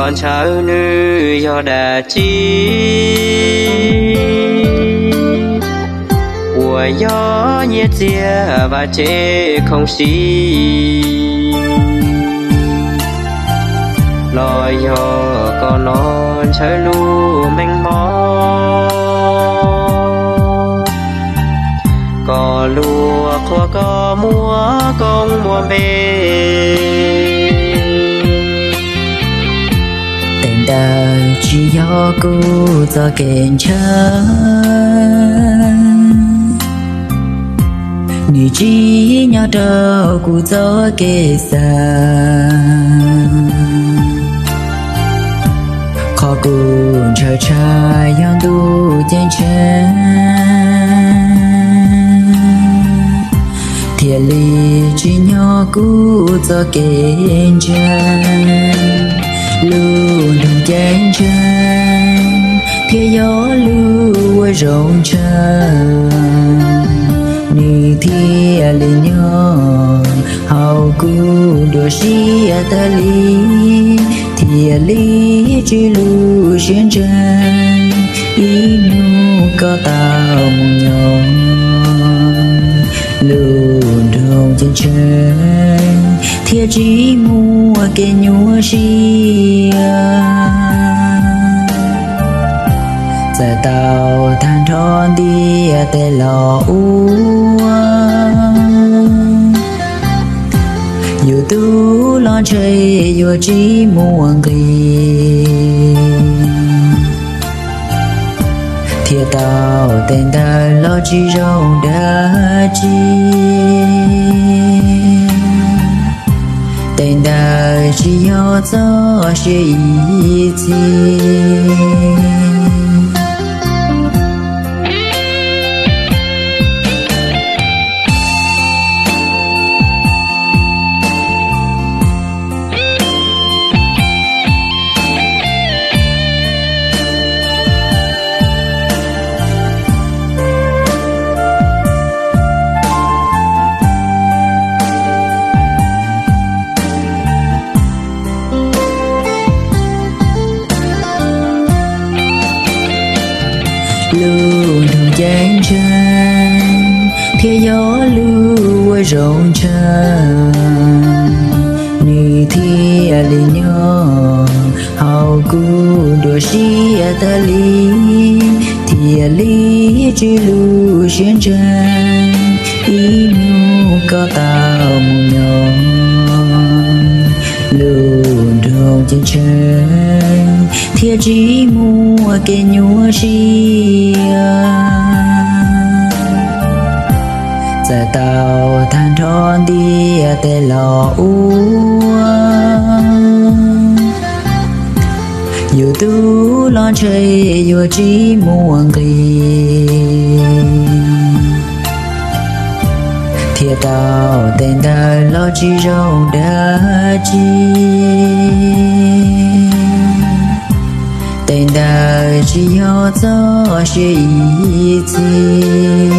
Ntshaw nws yog dab tsi? Puas yog nyiaj txiag vaj tse khoom si, los yog koj los ntshaw lub meej mom? Koj luag qhuas koj muaj koob muaj npe, tej ntawd tsis yog kuv txoj kev ntshaw. Nws tsis nyob rau kuv txoj kev xav. Qhov kuv ntshaw tshaj yog ntuj ceeb tsheej, thiaj li tsis nyob kuv txoj kev ntshaw. Lub nroog ceeb tsheej thiaj yog lub uas zoo ntshaw, nws thiaj li nyob hauv kuv dua siab tas li, thiaj li tswj lub siab ntseeg ib hnub koj tau mus nyob lub nroog ceeb tsheej, thiaj tsis muaj kev nyuaj siab. Txawm tau tag nrho ntiaj teb los ua, yus tub los ntshe yuav tsis muaj nqis, thiaj tau tej ntawd los tsis zoo dab tsi. Tej ntawd tsis yog txoj sia ib txhis. Lub nroog ceeb tsheej thiaj yog lub uas zoo ntshaw, nws thiaj li nyob hauv kuv dua siab tas li, thiaj li tswj lub siab ntseeg ib hnub koj tau mus nyob lub nroog ceeb tsheej, thiaj tsis muaj kev nyuaj siab. Txawm tau tag nrho ntiaj teb los ua, yus tub los ntshe yuav tsis muaj nqis, thiaj tau tej ntawd los tsis zoo dab tsi. Tej ntawd tsis yog txoj sia ib txhis.